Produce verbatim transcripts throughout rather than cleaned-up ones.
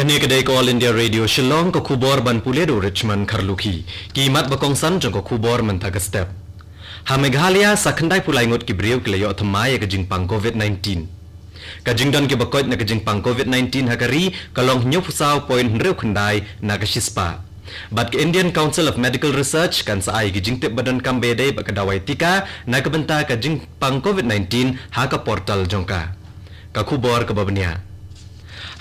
Kane ka dei ka All India Radio Shillong, ka khubor ban pule da u Richmond Kharlukhi. Ki mat ba kongsan jong ka khubor mynta ka step. Ha Meghalaya sa khyndai phew lai ngut ki briew ki la ïoh thymmai ïa ka jingpang COVID nineteen. Ka jingdon kiba koit na ka jingpang COVID nineteen ha ka ri ka long hynñiew phew saw point hynriew khyndai na ka shispah. Bad ka Indian Council of Medical Research kan sa ai ki jingtip ba donkam ba ïadei bad ka dawai tika na ka bynta ka jingpang COVID nineteen ha ka portal jong ka. Ka khubor kaba bniah.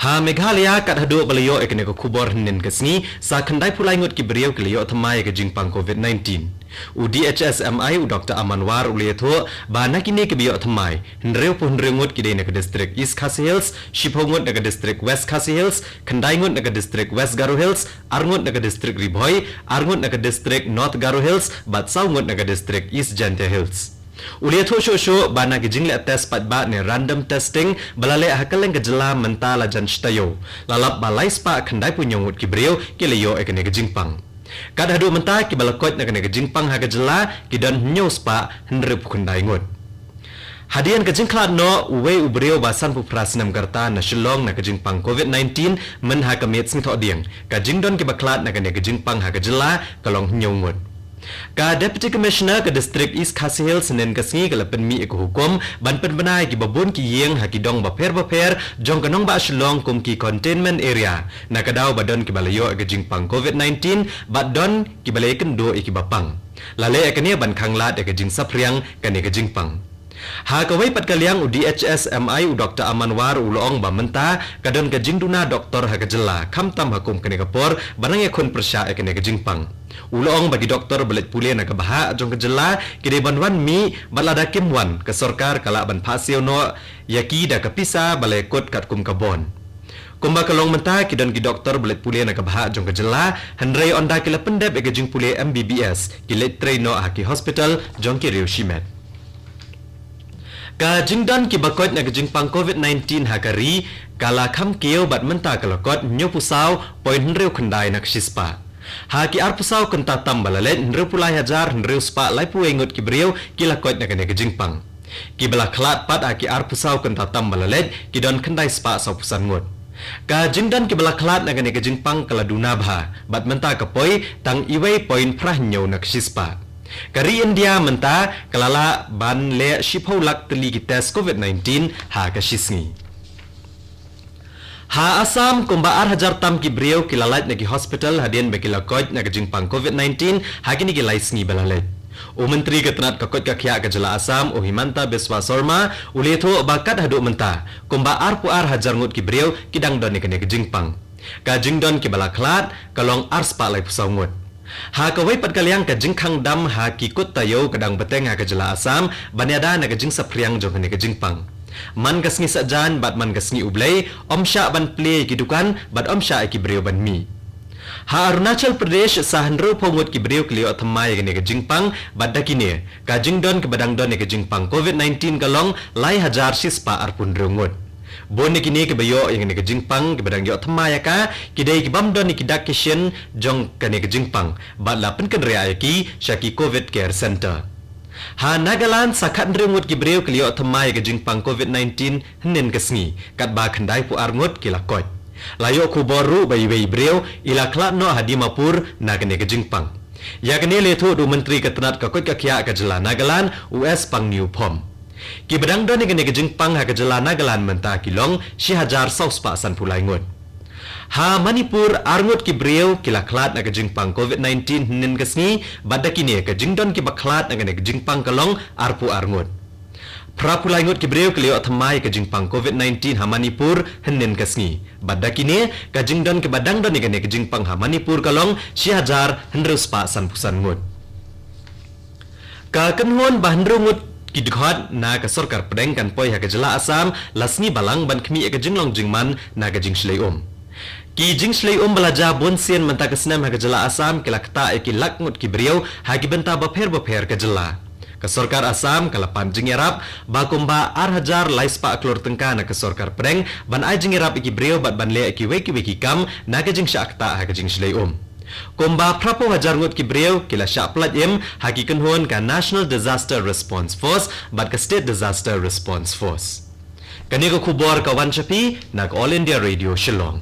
Ha Meghalaya, kat haduh ba la ïoh ïa kane ka khubor hynnin ka sngi, sa khyndai phew lai ngut ki briew ki la ïoh thymmai ïa ka jingpang COVID nineteen. U D H S M I u Doctor Aman War u la ïathuh ba na kine kiba ïoh thymmai, hynriew phew hynriew ngut ki dei na ka district East Khasi Hills, shiphew ngut na ka district West Khasi Hills, khyndai ngut na ka district West Garo Hills, ar ngut na ka district Ri Bhoi, ar ngut na ka district North Garo Hills, bad saw ngut na ka district East Jaintia Hills. U la ïathuh shuh shuh ba na ki jingleh test paidbah ne random testing ba la leh ha kylleng ka jylla mynta la jan shi taïew, la lap ba lai spah khyndai phew hynñiew ngut ki briew ki la ïoh ïa kane ka jingpang. Kat haduh mynta kiba la koit na kane ka jingpang ha ka jylla ki don hynñiew spah hynriew phew khyndai ngut. Hadien ka jingkhlad noh uwei u briew ba san phew phra snem ka rta na Shillong na ka jingpang COVID nineteen myn ha ka miet sngi Thohdieng, ka jingdon kiba khlad na kane ka jingpang ha ka jylla ka long hynñiew ngut. Ka Deputy Commissioner ka District East Khasi Hills hynnin ka sngi ka la pynmih ïa ka hukum ban pynbna ïa kiba bun ki ïing ha ki dong bapher bapher jong ka nongbah Shillong kum ki containment area, na ka daw ba don kiba la ïoh ïa ka jingpang COVID nineteen bad don kiba la ïakynduh ïa kiba pang. La leh ïa kane ban khanglad ïa ka jingsaphriang kane ka jingpang. Ha kawei pat ka liang, u D H S M I u Doctor Aman War u la ong ba mynta ka don ka jingduna doktor ha ka jylla, khamtam ha kum kane ka por ba nang ïakhun pyrshah ïa kane ka jingpang. U la ong ba ki doktor ba leit pule na ka bhah jong ka jylla ki dei ban wan mih, bad lada kim wan, ka sorkar ka lah ban phah siew noh ïa ki da ka pisa ba la ïakut katkum ka bond. Kumba ka long mynta, ki don ki doktor ba leit pule na ka bhah jong ka jylla, hynrei ynda ki la pyndep ïa ka jingpule M B B S, ki leit trei noh ha ki hospital jong ki riew shimet. Ka jingdon kiba koit na ka jingpang COVID nineteen ha ka ri ka la kham kiew bad mynta ka la kot hynñiew phew saw point hynriew khyndai na ka shispah. Ha ki ar phew saw kynta tam ba la leit, hynriew phew lai hajar hynriew spah lai phew wei ngut ki briew ki la koit na kane ka jingpang. Kiba la khlad pat ha ki ar phew saw kynta tam ba la leit ki don khyndai spah saw phew san ngut. Ka jingdon kiba la khlad na kane ka jingpang ka la duna bha bad mynta ka poi tang iwei point phra hynñiew na ka shispah. Ka ri India mynta ka la lah ban leh shiphew lak tylli ki test COVID nineteen ha ka shisngi. Ha Assam, kumba ar hajar tam ki briew ki la lait na ki hospital hadien ba ki la koit na ka jingpang COVID nineteen ha kine ki lai sngi ba la leit. U Myntri ka tnat ka koit ka khiah ka jylla Assam, u Himanta Biswa Sarma, u la ïathuh ba kat haduh mynta kumba ar phew ar hajar ngut ki briew ki dang don ïa kane ka jingpang. Ka jingdon kiba la khlad ka long ar spah lai phew saw ngut. Ha kawei pat ka liang, ka jingkhang dam ha ki kut taïew ka dang bteng ha ka jylla Assam ban ïada na ka jingsaphriang jong kane ka jingpang. Man ka sngi Saitjaiñ bad man ka sngi U Blei, ym shah ban plie ïa ki dukan bad ym shah ïa ki briew ban mih. Ha Arunachal Pradesh, sa hynriew phew ngut ki briew ki la ïoh thymmai ïa kane ka jingpang, bad da kine ka jingdon kiba dang don ïa ka jingpang COVID nineteen ka long lai hajar shispah ar phew hynriew ngut. Bun na kine kiba ïoh ïa kane ka jingpang, kiba dang ïoh thymmai ïa ka, ki dei ki bym don ïa ki dak ki shin jong kane ka jingpang bad la pynkynriah ïa ki sha ki COVID Care Center. Ha Nagaland, sa khathynriew ngut ki briew ki la ïoh thymmai ïa ka jingpang COVID nineteen hynnin ka sngi, katba khyndai phew ar ngut ki la koit. La ïoh khubor ruh ba iwei i briew i la khlad noh ha Dimapur na kane ka jingpang. Ïa kane la ïathuh da u Myntri ka tnat ka koit ka khiah ka jylla Nagaland, u S Pangniu Phom. Kiba dang don ïa kane ka jingpang ha ka jylla Nagaland mynta ki long shi hajar saw spah san phew lai ngut. Ha Manipur, ar ngut ki briew ki la khlad na ka jingpang COVID nineteen hynnin ka sngi, bad da kine ka jingdon kiba khlad na kane ka jingpang ka long ar phew ar ngut. Phra phew lai ngut ki briew ki la ïoh thymmai ïa ka jingpang COVID nineteen ha Manipur hynnin ka sngi, bad da kine ka jingdon kiba dang don ïa kane ka jingpang ha Manipur ka long shi hajar hynriew spah san phew san ngut. Ka kynhun ba hynriew ngut ki dkhot na ka sorkar pdeng kan poi ha ka jylla Assam la sngi Balang ban khmih ïa ka jinglong jingman na ka jingshlei um. Ki jingshlei um ba la jia bun sien mynta ka snem ha ka jylla Assam ki la ktah ïa ki lak ngut ki briew ha ki bynta bapher bapher ka jylla. Ka sorkar Assam ka la pan jingïarap ba kumba ar hajar lai spah klur tyngka na ka sorkar pdeng ban ai jingïarap ïa ki briew bad ban leh ïa kiwei kiwei ki kam na ka jingshah ktah ha ka jingshlei um. Kumba phra phew hajar ngut ki briew ki la shah pyllait im ha ki kynhun ka National Disaster Response Force bad ka State Disaster Response Force. Kane ka khubor ka wan sha phi na ka All India Radio Shillong.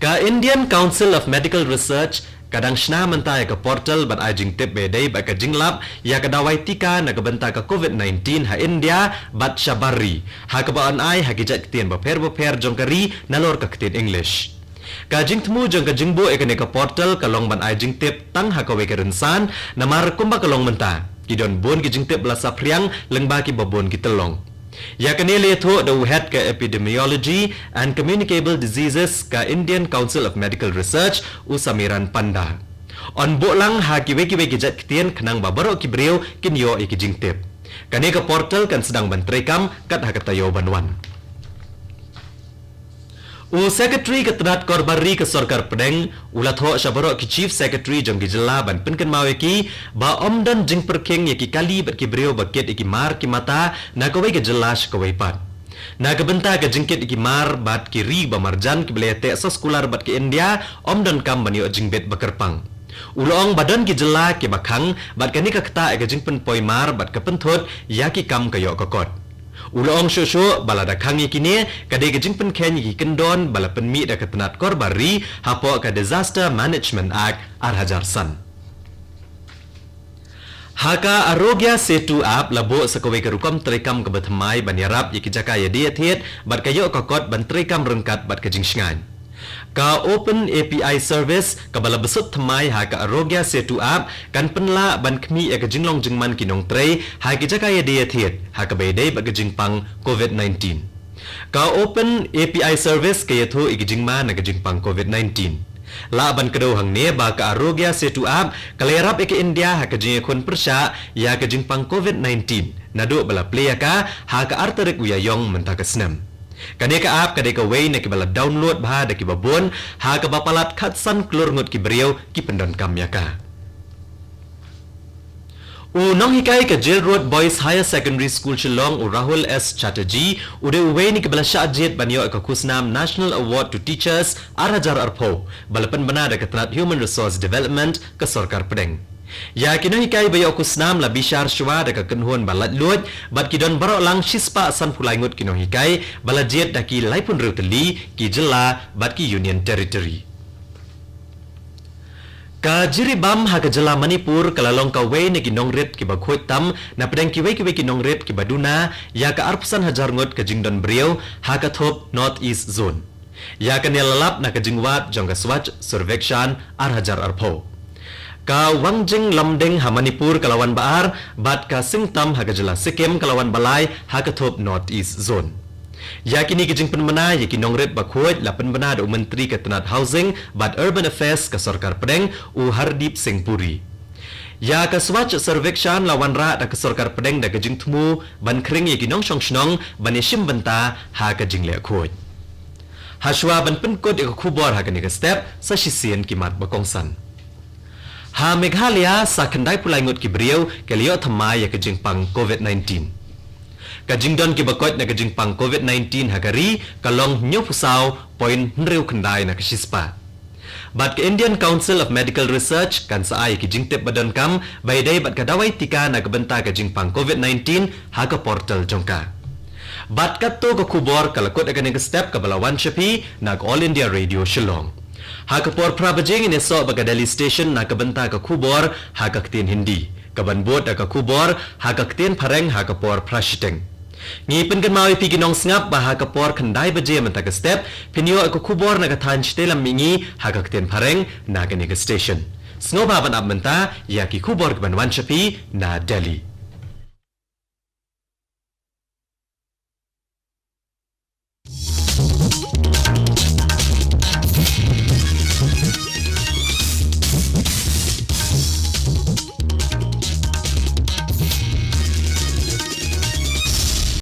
Ka Indian Council of Medical Research ka dang shna mynta ïa ka portal ban ai jingtip ba ïadei bad ka jinglap ïa ka dawai tika na ka bynta ka COVID nineteen ha India bad shabar ri, ha kaba yn ai ha ki jait ktien bapher bapher jong ka ri nalor ka ktien English. Ka jingthmu jong ka jingbuh ïa kane ka portal ka long ban ai jingtip tang ha kawei ka rynsan, namar kumba ka long mynta, ki don bun ki jingtip ba la saphriang lyngba kiba bun ki tyllong. Ïa kane la ïathuh da u head ka Epidemiology and Communicable Diseases ka Indian Council of Medical Research, u Samiran Panda. Yn buh lang ha kiwei kiwei ki jait ktien khnang ba baroh ki briew kin ïoh ïa ki jingtip. Kane ka portal kan sdang ban treikam kat ha ka taïew ban wan. U Secretary ka tnat korbar ri ka sorkar pdeng u la thoh sha baroh ki Chief Secretary jong ki jylla ban pynkynmaw ïa ki ba ym don jingpyrkhing ïa ki kali bad ki briew ba kit ïa ki mar ki mata na kawei ka jylla sha kawei pat. Na ka bynta ka jingkit ïa ki mar bad ki ri ba marjan kiba la ïateh soskular bad ka India, ym donkam ban ïoh jingbit ba kyrpang. U la ong ba don ki jylla kiba khang bad kane ka ktah ïa ka jingpynpoi mar bad ka pynthut ïa ki kam ka ïoh ka kot. U la ong shuh shuh ba lada khang ïa kine, ka dei ka jingpynkheiñ ïa ki kyndon ba la pynmih da ka tnat korbar ri hapoh ka Disaster Management Act ar hajar san. Ha ka Aarogya Setu app la buh sa kawei ka rukom treikam kaba thymmai ban ïarap ïa ki jaka ïadie ïathied bad ka ïoh ka kot ban treikam ryngkat bad ka jingshngaiñ. Ka Open A P I service kaba la bsut thymmai ha ka Aarogya Setu app kan pynlah ban khmih ïa ka jinglong jingman ki nongtrei ha ki jaka ïadie ïathied ha kaba ïadei bad ka jingpang COVID nineteen. Ka Open A P I service ka ïathuh ïa ka jingma na ka jingpang COVID nineteen. Lah ban kdew hangne ba ka Aarogya Setu app ka la ïarap ïa ka India ha ka jingïakhun pyrshah ïa ka jingpang COVID nineteen naduh ba la plie ïa ka ha ka ar tarik u Ïaïong mynta ka snem. Kane ka app ka dei kawei na kiba la download bha da kiba bun, ha kaba palat khatsan klur ngut ki briew ki pyndonkam ïa ka. U nonghikai ka Jail Road Boys Higher Secondary School Shillong, u Rahul S Chatterjee, u dei uwei na kiba la shah jied ban ïoh ïa ka khusnam National Award to Teachers ar hajar arphew ba la pynbna da ka tnat Human Resource Development ka sorkar pdeng. Ïa ki nonghikai ba ïoh khusnam la bishar shuwa da ka kynhun ba laitluid bad ki don baroh lang shispah sanphew lai ngut ki nonghikai ba la jied da ki laiphew hynriew tylli ki jylla bad ki Union Territory. Ka Jiribam ha ka jylla Manipur ka la long kawei na ki nongrit kiba khuid tam na pdeng kiwei kiwei ki nongrit kiba duna ïa ka arphew san hajar ngut ka jingdon briew ha ka thup North East Zone. Ïa kane la lap na ka jingwad jong ka Swachh Survekshan ar hajar arphew. Ka Wangjing Lumding ha Manipur ka la wan ba ar, bad ka Singtam ha ka jylla Sikkim ka la wan ba lai ha ka thup North East Zone. Ïa kine ki jingpynbna ïa ki nongrit ba khuid la pynbna da u Myntri ka tnat Housing bad Urban Affairs ka sorkar pdeng, u Hardeep Singh Puri. Ïa ka Swachh Survekshan la wanrah da ka sorkar pdeng da ka jingthmu ban khring ïa ki nongshong shnong ban ïashim bynta ha ka jingleh khuid. Hashwa ban pynkut ïa ka khubor ha kane ka step, sa shisien ki mat ba kongsan. Ha Meghalaya, sa khyndai phew lai ngut ki briew ki la ïoh thymmai ïa ka jingpang COVID nineteen. Ka jingdon kiba koit na ka jingpang COVID nineteen ha ka ri ka long hynñiewphew saw point hynriew khyndai na ka shispah. Bad ka Indian Council of Medical Research kan sa ai ki jingtip ba donkam ba ïadei bad ka dawai tika na ka bynta ka jingpang COVID nineteen ha ka portal jong ka. Bad katto ka khubor ka la kut ha kane ka step kaba la wan sha phi na ka All India Radio Shillong. Ha ka por phra baje ngin ïasoh bad ka Delhi Station na ka bynta ka khubor ha ka ktien Hindi, kaban bud da ka khubor ha ka ktien Phareng ha ka por phra shiteng. Ngi pynkynmaw ïa phi ki nongsngap ba ha ka por khyndai baje mynta ka step phin ïoh ïa ka khubor na ka thaiñ shatei lam mihngi ha ka ktien Phareng na kane ka station. Sngewbha ban ap mynta ïa ki khubor kiban wan sha phi na Delhi.